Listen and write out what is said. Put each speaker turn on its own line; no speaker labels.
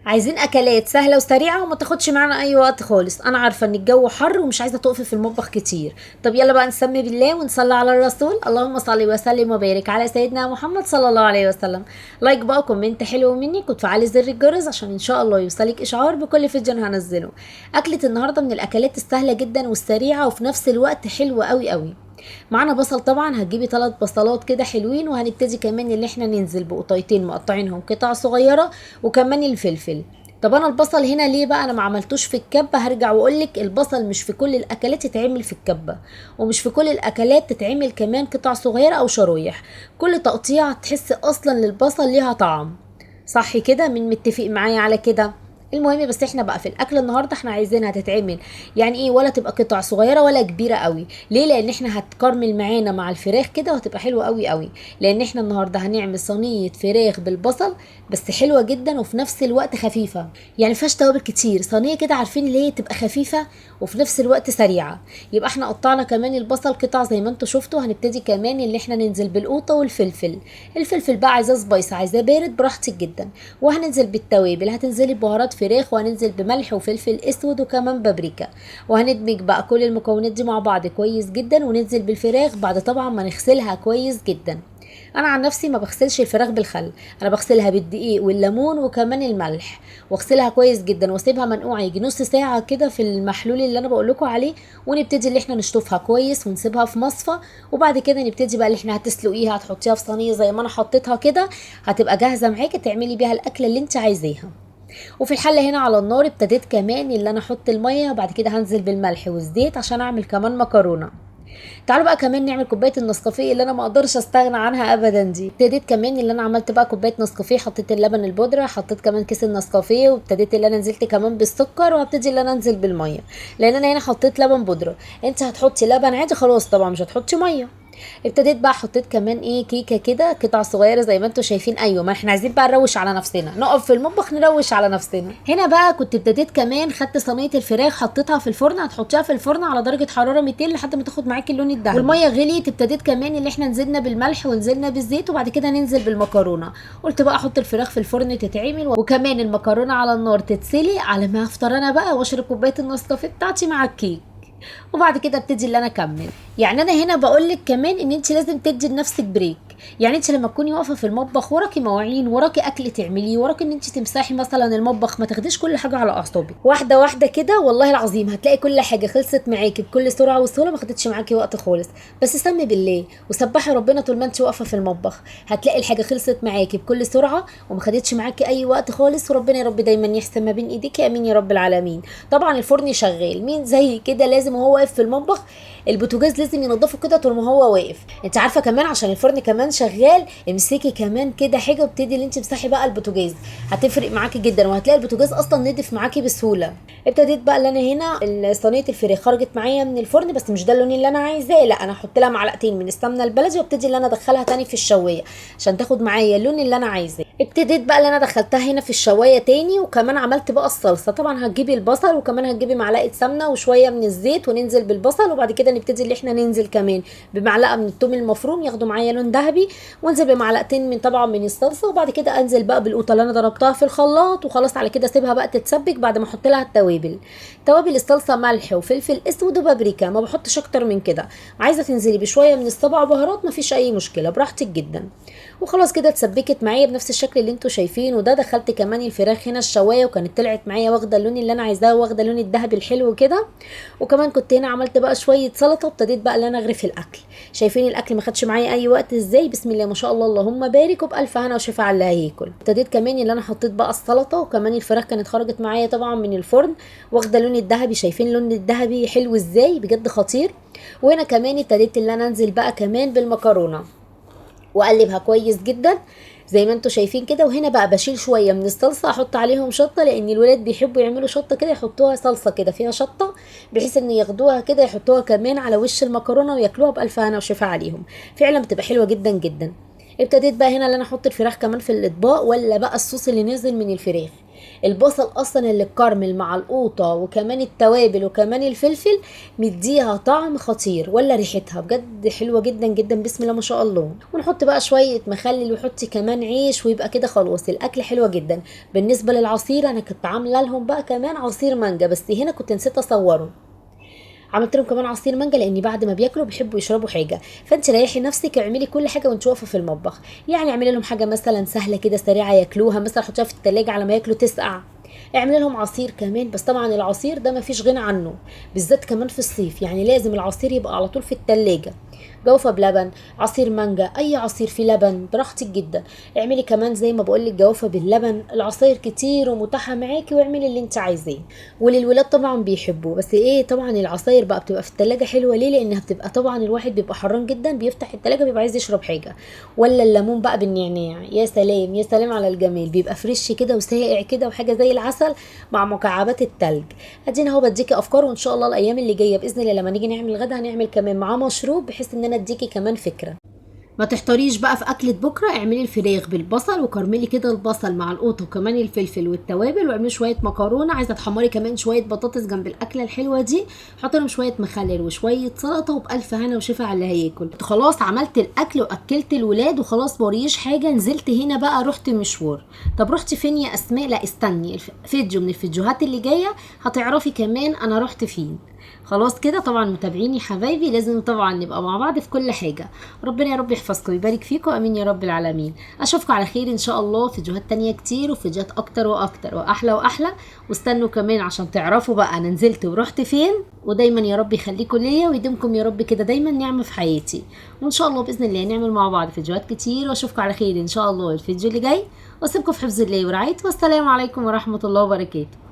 عايزين اكلات سهلة وسريعة وما تاخدش معانا اي وقت خالص. انا عارفه ان الجو حر ومش عايزه تقفي في المطبخ كتير. طب يلا بقى نسمي بالله ونصلي على الرسول. اللهم صل وسلم وبارك على سيدنا محمد صلى الله عليه وسلم. like بقى و comment حلو منك وتفعلي زر الجرس عشان ان شاء الله يوصلك اشعار بكل فيديو انا هنزله. اكله النهارده من الاكلات السهلة جدا والسريعه وفي نفس الوقت حلوة قوي قوي. معانا بصل، طبعا هتجيبي 3 بصلات كده حلوين، وهنبتدي كمان اللي احنا ننزل بقطعتين مقطعينهم قطع صغيرة، وكمان الفلفل. طب انا البصل هنا ليه بقى انا ما عملتوش في الكبه؟ هرجع واقولك البصل مش في كل الاكلات يتعمل في الكبه، ومش في كل الاكلات تتعمل كمان قطع صغيرة او شرايح. كل تقطيعه تحس اصلا للبصل ليها طعم، صح كده؟ مين متفق معايا على كده؟ المهم بس احنا بقى في الاكل النهارده احنا عايزينها تتعمل يعني ايه، ولا تبقى قطع صغيرة ولا كبيرة قوي. ليه؟ لان احنا هتكرمل معانا مع الفراخ كده وهتبقى حلوة قوي قوي. لان احنا النهارده هنعمل صينية فراخ بالبصل بس حلوة جدا وفي نفس الوقت خفيفة، يعني مفيهاش توابل كتير. صينية كده عارفين ليه، تبقى خفيفة وفي نفس الوقت سريعة. يبقى احنا قطعنا كمان البصل قطع زي ما انتم شفتوا. هنبتدي كمان اللي احنا ننزل بالقوطه والفلفل. الفلفل بقى عايزاه spicy عايزاه بارد براحتك جدا. وهننزل بالتوابل، هتنزلي ببهارات فراخ، وهننزل بملح وفلفل اسود وكمان بابريكا، وهندمج بقى كل المكونات دي مع بعض كويس جدا، وننزل بالفراخ بعد طبعا ما نغسلها كويس جدا. انا عن نفسي ما بغسلش الفراخ بالخل، انا بغسلها بالدقيق والليمون وكمان الملح، واغسلها كويس جدا واسيبها منقوعه يجي نص ساعة كده في المحلول اللي انا بقول لكم عليه، ونبتدي اللي احنا نشطفها كويس ونسيبها في مصفى. وبعد كده نبتدي بقى اللي احنا هتسلقيها، هتحطيها في صينية زي ما انا حطيتها كده، هتبقى جاهزة معاكي تعملي بيها الاكلة اللي انت عايزاها. وفي الحلة هنا على النار ابتديت كمان اللي انا احط المية، وبعد كده هنزل بالملح والزيت عشان اعمل كمان مكرونه. تعالوا بقى كمان نعمل كوباية النسكافيه اللي انا ما اقدرش استغنى عنها ابدا دي. ابتديت كمان اللي انا عملت بقى كوباية نسكافيه، حطيت اللبن البودره، حطيت كمان كيس النسكافيه، وابتديت اللي انا نزلت كمان بالسكر، وهبتدي اللي انا انزل بالمية لان انا هنا حطيت لبن بودره. انت هتحطي لبن عادي خلاص طبعا مش هتحطي مية. ابتديت بقى حطيت كمان ايه كيكة كده قطع صغيرة زي ما انتم شايفين. ايوه ما احنا عايزين بقى نروش على نفسنا، نقف في المطبخ نروش على نفسنا. هنا بقى كنت ابتديت كمان خدت صينية الفراخ حطيتها في الفرن. هتحطيها في الفرن على درجه حرارة 200 لحد ما تاخد معاكي اللون الذهبي. والمية غليت، ابتديت كمان اللي احنا نزلنا بالملح ونزلنا بالزيت، وبعد كده ننزل بالمكرونه. قلت بقى احط الفراخ في الفرن تتعمل وكمان المكرونه على النار تتسلق على ما افطر انا بقى واشرب كوباية النسكافيه بتاعتي مع الكيك، وبعد كده ابتدي اللي انا اكمل. يعني انا هنا بقول لك كمان ان انت لازم تدي لنفسك break. يعني انت لما تكوني واقفة في المطبخ وراكي مواعين، وراكي اكل تعمليه، وراكي ان انت تمسحي مثلا المطبخ، ما تاخديش كل حاجة على اعصابك. واحدة واحدة كده والله العظيم هتلاقي كل حاجة خلصت معاكي بكل سرعة وسهولة، ما خدتش معاكي وقت خالص. بس سمي بالله وسبحي ربنا طول ما انت واقفة في المطبخ، هتلاقي الحاجة خلصت معاكي بكل سرعة وما خدتش معاكي اي وقت خالص. وربنا يا رب دايما يحسن ما بين ايديك، امين يا رب العالمين. طبعا الفرن شغال، مين زي كده لازم وهو واقف في المطبخ البوتاجاز لازم ينضفه كده طول ما هو واقف. انت عارفه كمان عشان الفرن كمان شغال، امسكي كمان كده حاجة وابتدي اللي انت امسحي بقى البوتاجاز، هتفرق معاكي جدا، وهتلاقي البوتاجاز اصلا نضف معاكي بسهولة. ابتديت بقى اللي انا هنا صينية الفراخ خرجت معايا من الفرن، بس مش ده اللون اللي انا عايزاه، لا انا هحط لها معلقتين من السمنة البلدي وابتدي اللي انا ادخلها تاني في الشوايه عشان تاخد معايا اللون اللي انا عايزاه. ابتديت بقى اللي انا دخلتها هنا في الشوايه تاني، وكمان عملت بقى الصلصه. طبعا هتجيبي البصل وكمان هتجيبي معلقه سمنه وشوية من الزيت، وننزل بالبصل، وبعد كده نبتدي اللي احنا ننزل كمان بمعلقه من الثوم المفروم ياخدوا معايا لون ذهبي، وانزل بمعلقتين من طبعا من الصلصه، وبعد كده انزل بقى بالقوطه اللي انا ضربتها في الخلاط. وخلاص على كده سيبها بقى تتسبك بعد ما احط لها التوابل. توابل الصلصه ملح وفلفل اسود وبابريكا، ما بحطش اكتر من كده. عايزه تنزلي بشوية من السبع بهارات مفيش اي مشكلة، براحتك جدا. وخلاص كده اتسبكت معايا بنفس الشكل اللي انتوا شايفينه ده. دخلت كمان الفراخ هنا الشوايه وكانت طلعت معايا واخده اللون اللي انا عايزاه، واخده اللون الذهبي الحلو كده. وكمان كنت هنا عملت بقى شوية سلطة، وابتديت بقى اللي انا اغرف الاكل. شايفين الاكل ما خدش معايا اي وقت ازاي، بسم الله ما شاء الله اللهم بارك، وبالف هنا وشفا على اللي هياكل. ابتديت كمان اللي انا حطيت بقى السلطة، وكمان الفراخ كانت خرجت معايا طبعا من الفرن واخده اللون الذهبي. شايفين اللون الذهبي حلو ازاي، بجد خطير. وهنا كمان ابتديت اللي انا انزل بقى كمان بالمكرونه واقلبها كويس جدا زي ما انتم شايفين كده. وهنا بقى بشيل شوية من الصلصه احط عليهم شطه، لان الولاد بيحبوا يعملوا شطه كده، يحطوها صلصه كده فيها شطه بحيث ان ياخدوها كده يحطوها كمان على وش المكرونه وياكلوها بالف هنا وشفا عليهم. فعلا بتبقى حلوة جدا جدا. ابتديت بقى هنا اللي انا احط الفراخ كمان في الاطباق، ولا بقى الصوص اللي نزل من الفراخ. البصل اصلا اللي اتكرمل مع القوطه وكمان التوابل وكمان الفلفل مديها طعم خطير، ولا ريحتها بجد حلوة جدا جدا بسم الله ما شاء الله. ونحط بقى شوية مخلل وحطي كمان عيش، ويبقى كده خلاص الاكل حلوة جدا. بالنسبة للعصير انا كنت عامله لهم بقى كمان عصير مانجا، بس هنا كنت نسيت اصوره. عملت لهم كمان عصير مانجا لان بعد ما بياكلوا بيحبوا يشربوا حاجة. فانت ريحي نفسك، اعملي كل حاجة وانت واقفة في المطبخ. يعني اعملي لهم حاجة مثلا سهلة كده سريعة ياكلوها، مثلا حطيها في التلاجة على ما ياكلوا تسقع. اعملي لهم عصير كمان، بس طبعا العصير ده مفيش غنى عنه بالذات كمان في الصيف، يعني لازم العصير يبقى على طول في التلاجة. جوافه بلبن، عصير مانجا، اي عصير فيه لبن براحتك جدا. اعملي كمان زي ما بقول لك جوافه باللبن، العصاير كتير ومتاحه معاكي، واعملي اللي انت عايزاه. وللولاد طبعا بيحبوه، بس ايه طبعا العصاير بقى بتبقى في التلاجة حلوة ليه؟ لانها بتبقى طبعا الواحد بيبقى حران جدا، بيفتح التلاجة بيبقى عايز يشرب حاجة. ولا الليمون بقى بالنعناع، يا سلام يا سلام على الجمال، بيبقى fresh كده وساقع كده وحاجه زي العسل مع مكعبات التلج. ادينا اهو بديكي افكار، وان شاء الله الايام اللي جاية باذن الله لما نيجي نعمل غدا هنعمل كمان معاه مشروب، بحيث ان انا اديكي كمان فكرة. ما تحتاريش بقى في اكله بكره، اعملي الفراخ بالبصل وكرملي كده البصل مع القوطه وكمان الفلفل والتوابل، واعملي شوية مكرونه. عايزه تحمري كمان شوية بطاطس جنب الاكلة الحلوة دي، حطي لهم شوية مخلل وشوية سلطة، وبالف هنا وشفا على اللي هياكل. خلاص عملت الاكل واكلت الولاد وخلاص موريش حاجة. نزلت هنا بقى رحت مشوار. طب رحت فين يا اسماء؟ لا استني، فيديو من الفيديوهات اللي جاية هتعرفي كمان انا رحت فين. خلاص كده طبعا متابعيني حبايبي لازم طبعا نبقى مع بعض في كل حاجة. ربنا يا رب يحفظكم ويبارك فيكم، امين يا رب العالمين. اشوفكم على خير ان شاء الله، فيديوهات تانية كتير وفيديوهات اكتر واكتر واحلى واحلى. واستنوا كمان عشان تعرفوا بقى انا نزلت ورحت فين. ودايما يا رب يخليكم ليا ويديمكم يا رب كده دايما نعمه في حياتي. وان شاء الله باذن الله نعمل مع بعض فيديوهات كتير، واشوفكم على خير ان شاء الله الفيديو اللي جاي. واسيبكم في حفظ الله ورعايته، والسلام عليكم ورحمة الله وبركاته.